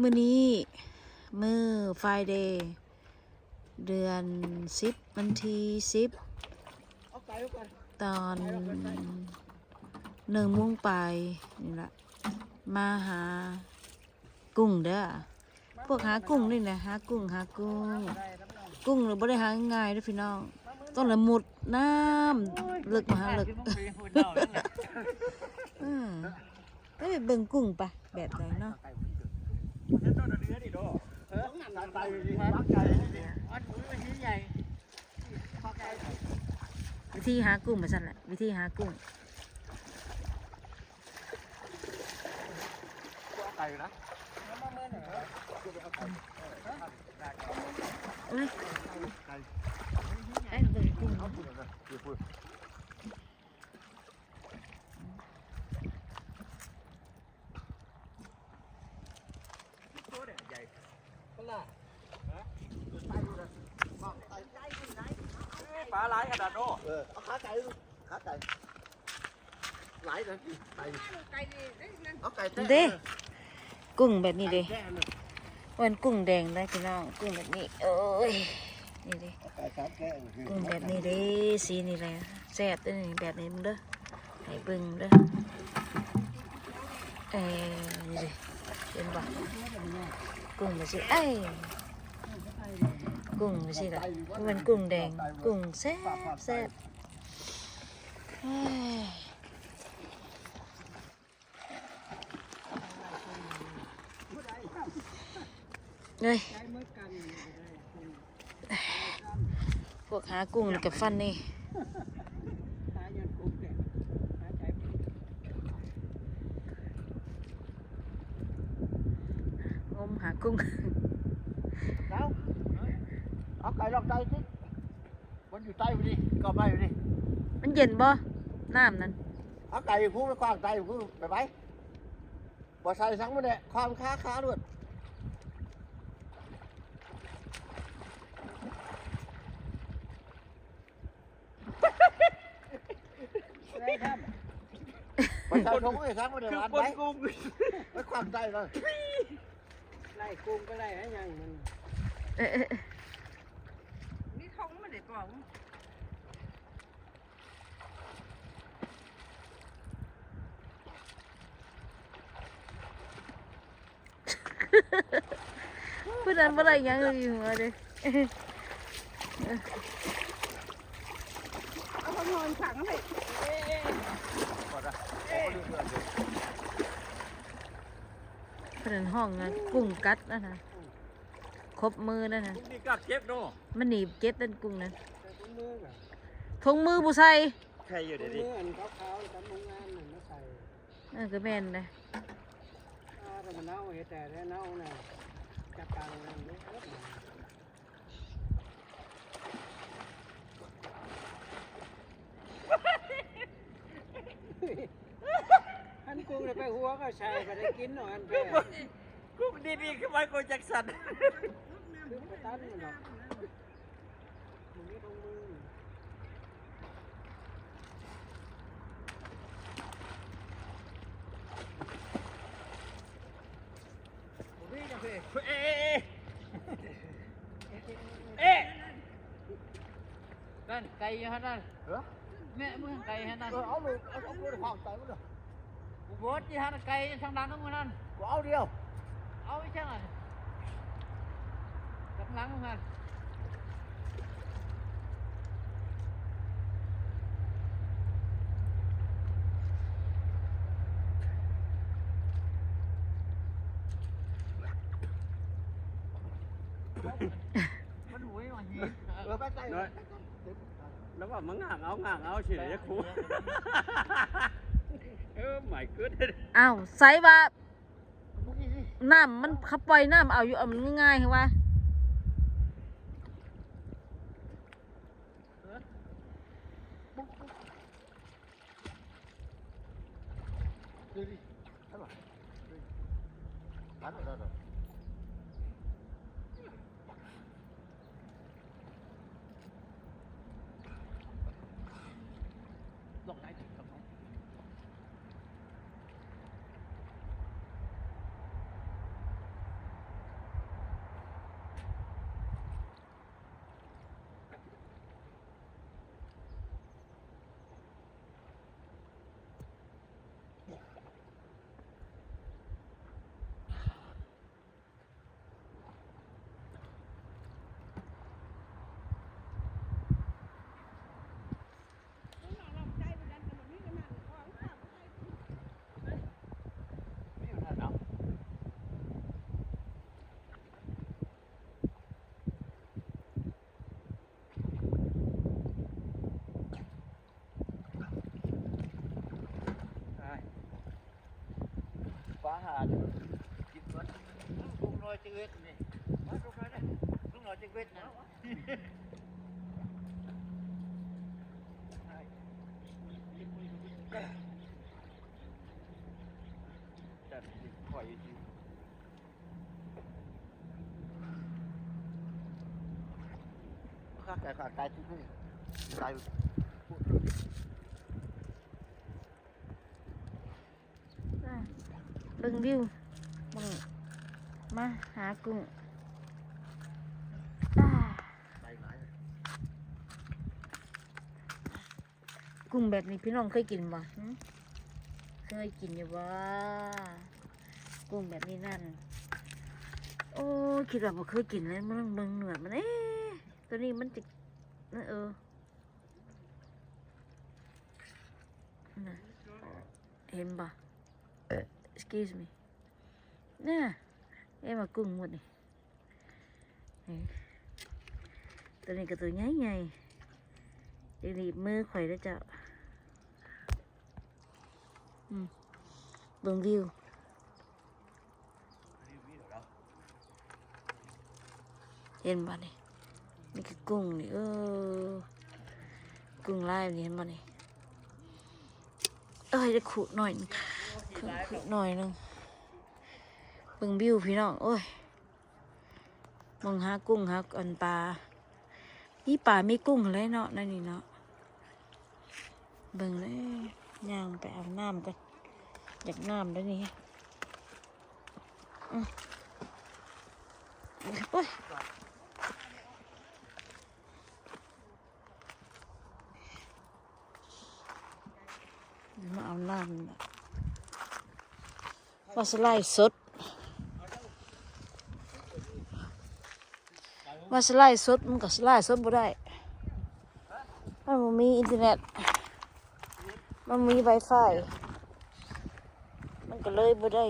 ມື້ນີ້ມື້ Friday ເດືອນສິບ ວັນທີສິບ ຕອນໜຶ່ງໂມງປາຍນີ້ລະ ມາຫາກຸ້ງເດີ້. ພວກຫາກຸ້ງນີ້ນະ ຫາກຸ້ງ ຫາກຸ້ງ ກຸ້ງນີ້ບໍ່ໄດ້ຫາງ່າຍເດີ້ພີ່ນ້ອງ ຕ້ອງລະມຸດນ້ຳເລິກມະຫາເລິກ. ເອີ ໄປເບິ່ງກຸ້ງປະ ແບບໃດເນາະ. ວິທີຫາກຸ້ງແບບຊັ້ນແຫຼະ ວິທີຫາກຸ້ງ. ເອົາໄກ່ນະ ເອົາໄກ່ ເອີ ເອົາໄກ່ ເອີ ເອົາໄກ່ ໄປເບິ່ງກຸ້ງ ເອົາໄກ່ນະ ເອົາໄກ່ ປາຫຼາຍຂະໜາດເນາະ ເອີ ເອົາຂາໄກ່ ຂາໄກ່ ຫຼາຍເດ້ ໄກ່ ເອົາໄກ່ແທ້ ເດ້ ເອີ ກຸ້ງແບບນີ້ເດ້ ເອີ ເອີ້ນກຸ້ງແດງໄດ໋ພີ່ນ້ອງ ກຸ້ງແບບນີ້ ເອີຍ ນີ້ເດ້ ເອົາໄກ່ສາມແກ້ວ ກຸ້ງແບບນີ້ເດ້ ສີນີ້ແຫຼະ ແຊບເດ້ນີ້ ແບບນີ້ເບິ່ງເດີ ໃຫ້ເບິ່ງເດີ ເອີ ນີ້ເດ້ ເຫັນບໍ່ ກຸ້ງຈັ່ງຊີ້ ເອີ ກຸ້ງຈັ່ງຊີ້ລະ ມັນກຸ້ງແດງ ກຸ້ງແຊບໆ. ເອີຍ ເອີຍ ພວກຫາກຸ້ງນີ້ກໍຟັນນີ້ ງົມຫາກຸ້ງ ເອົາ ເອົາໄກ່ລອກໄດ້ຕິ. ມັນຢູ່ໃຕ້ພຸ້ນນີ້ ກໍໄມ້ພຸ້ນນີ້ ມັນເຢັນບໍ່ ນ້ຳນັ້ນ ເອົາໄກ່ພຸ້ນໄປຂວາງໃຕ້ພຸ້ນ ໄປໄປ ບໍ່ໃສ່ສັງມັນແຫຼະ ຄວາມຄາຄາໂລດ ໄດ້ທຳ ບໍ່ໃສ່ຖົງໄວ້ສັງມັນແຫຼະ ຫວານໄປ ໄປຂວາງໃຕ້ເລີຍ. ໄລ່ກຸ້ງກໍໄລ່ໃຫ້ຫຍັງມັນ ເອີ ເອີ ມີທົງມັນໄດ້ບໍ່ ຜູ້ນັ້ນບໍ່ໄດ້ຫຍັງຢູ່ຫົວເດ້ ເອົານອນຂັງໄວ້ ເພິ່ນຮ້ອງຫັ້ນ ກຸ້ງກັດຫັ້ນນະ ຄົບມືນັ້ນນະ ກຸ້ງນີ້ກັດເຈັບເນາະ ມັນໜີບເຈັບນັ້ນກຸ້ງນັ້ນ ແຕ່ຖົງມືນະ ຖົງມືບໍ່ໃສ່ ໄຂ່ຢູ່ເດ ຖົງມືອັນຂາວໆ ກັບໂຮງງານນັ້ນມາໃສ່ ເອີ ກໍແມ່ນນະ ອ້າ ແຕ່ມັນເນົ່າ ເຮັດແຕ່ເນົ່ານະ ຈັບປາງນັ້ນເດ້. ອັນກຸ້ງໄປຫົວກໍໃສ່ ບໍ່ໄດ້ກິນເນາະ ອັນ ກຸ້ງດີໆ ຄືໄມເຄິນແຈັກສັນ ຄືປະຕັນເນາະ ມັນມີຂອງມື. ເອ ເອ ເອ ເອ ນັ້ນໄກ່ຢູ່ຫັ້ນນັ້ນ ເອີ ແມ່ ເບິ່ງໄກ່ຫັ້ນນັ້ນ ເອີ ເອົາໂລດ ເອົາ ເອົາໂລດຂວາງໃສ່ມັນເດີ ບໍ່ ທີ່ຫັ້ນໄກ່ທາງຫຼັງຂອງມັນນັ້ນ ກໍເອົາດຽວ ເອົາອີ່ຫຍັງຫັ້ນ ທາງຫຼັງຂອງມັນຫັ້ນ. ມັນຫວຍວ່າຫີນ ເອີ ໄປໃສ່ ນ້ອຍ ແລ້ວວ່າມາງາກເອົາ ງາກເອົາຊິໄດ້ຄູ Oh my goodness ອ້າວ ໃສ່ວ່າ ນ້ຳມັນ ເຂົາປ່ອຍນ້ຳເອົາຢູ່ ເອົາມັນງ່າຍໆ ຄືວ່າ ລອງໄດ້ ລອງໄດ້. ຮ້ອຍເຈັດສິບເອັດນີ້ ມາ ລຸກໜ້ອຍເດ້ ລຸກໜ້ອຍເຈັດສິບເອັດນະ ຈັດຂ້ອຍຢູ່ ຄັກແຕ່ຂາດຕາຍຈຸດນີ້ ຕາຍ ອ່າ ເບິ່ງວິວ ເບິ່ງ ມາຫາກຸ້ງ ອ່າ ໄປຫຼາຍ ກຸ້ງແບບນີ້ພີ່ນ້ອງເຄີຍກິນບໍ່? ຫື ເຄີຍກິນຢູ່ບໍ່? ກຸ້ງແບບນີ້ນັ້ນ ໂອ້ ຄິດວ່າບໍ່ເຄີຍກິນເລີຍ ມາເບິ່ງເນື້ອມັນ ເອ ຕົວນີ້ມັນຈະ ເອີ ນະ ເຫັນບໍ່? Excuse me ນະ ເຫັນບໍ່ ກຸ້ງໝົດນີ້ ນີ້ ຕົວນີ້ກໍຕົວໃຫຍ່ໆ ຈະໜີບມືຂ້ອຍເດີເຈົ້າ ອືມ ເບິ່ງວິວ. ເຫັນບໍ່ນີ້? ນີ້ຄືກຸ້ງນີ້ ເອີ ກຸ້ງລາຍນີ້ ເຫັນບໍ່ນີ້? ເອີຍ ໄດ້ຂຸໜ້ອຍໜຶ່ງ ຂຸໜ້ອຍໜຶ່ງ ເບິ່ງວິວພີ່ນ້ອງ ໂອ້ຍ ເບິ່ງຫາກຸ້ງ ຫາອັນປາ ມີປາມີກຸ້ງຫັ້ນແຫຼະເນາະ ໃນນີ້ເນາະ ເບິ່ງເດີ ຍ່າງໄປອາບນ້ຳກ່ອນ ຢາກນ້ຳເດ້ນີ້ ອື ໂອ້ຍ ມາອາບນ້ຳ ວ່າຊິໄລຟ໌ສົດ ວ່າຊິໄລຟ໌ສົດ ມັນກໍໄລຟ໌ສົດບໍ່ໄດ້ ມັນບໍ່ມີອິນເຕີເນັດ ມັນບໍ່ມີໄວຟາຍ ມັນກໍເລີຍບໍ່ໄດ້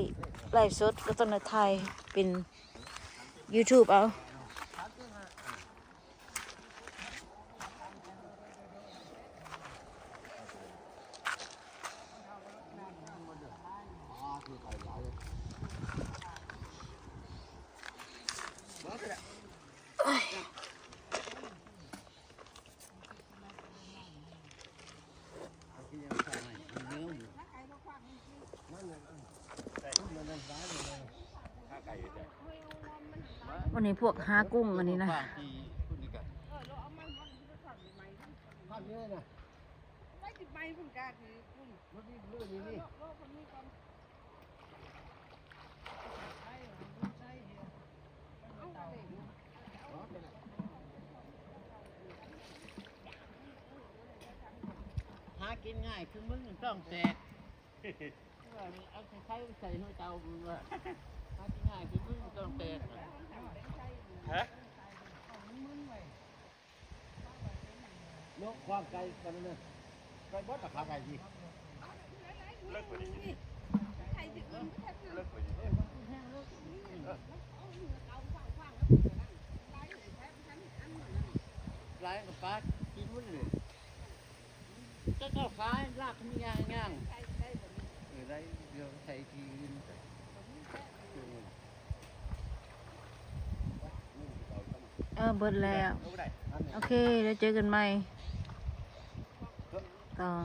ໄລຟ໌ສົດ ກໍຕ້ອງໄດ້ຖ່າຍເປັນຢູທູບເອົາ. ວັນນີ້ພວກຫາກຸ້ງອັນນີ້ນະ ຫາກິນງ່າຍຄືມຶງຕ້ອງແຕກ ເອົາໄຂ່ໃສ່ຫົວເຕົາ ຫາກິນງ່າຍຄືມຶງຕ້ອງແຕກ ຮະ? ເນາະ ຄວາມໄກປານນັ້ນນະ ໄກເບິດລະ ຂາໄກຊິ ເລິກໄປນີ້ ເລິກໄປນີ້ ເອີ ມັນແຮງເລິກ ເອີ ຫຼາຍກໍປາກິນໝົດເລີຍ ເຈົ້າຂາຍລາກມີຍ່າງໆ ເອີ ໄດ້ ດຽວໃສ່ທີ່ອື່ນໄປ ເອີ ເບິດແລ້ວ ໂອເຄ ແລ້ວເຈີກັນໃໝ່ຕໍ່.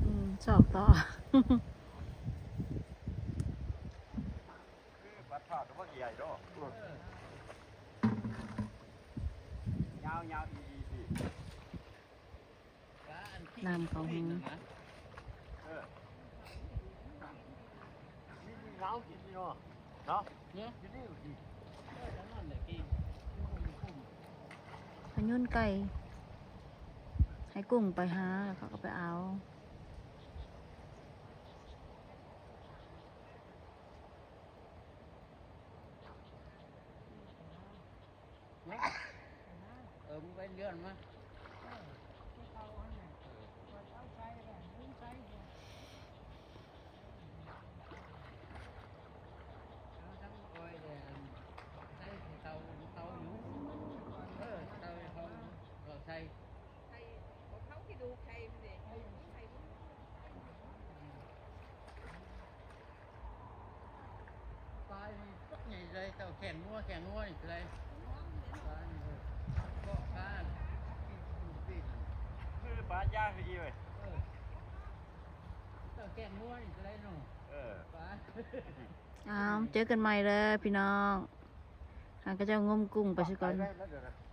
ອືມ ຊອກຕໍ່ ຍາວໆ ອີ່ໆ ນ້ຳເຂົ້າຫູ ເອີ ມີເຮົາກິນເນາະ ເນາະ ເອີ ພະຍູນໄກ່ ໃຫ້ກຸ້ງໄປຫາ ເຂົາກໍໄປເອົາ. ເອີ ມຶງໄປເລື່ອນມາ. ປານີ້ຕົວໃຫຍ່ເລີຍ ເຈົ້າແຂ້ງງົວ ແຂ້ງງົວນີ້ເລີຍ ປານີ້ເອີ ເກາະປານີ້ ເອີ ປາຢາຄືອີເວີຍ ເອີ ເຈົ້າແຂ້ງງົວນີ້ເລີຍເນາະ ເອີ ປາ ອ້າວ ເຈີກັນໃໝ່ເດີພີ່ນ້ອງ ຫາຂະເຈົ້າງົມກຸ້ງໄປຊະກ່ອນ ໄປແລ້ວເດີນະ.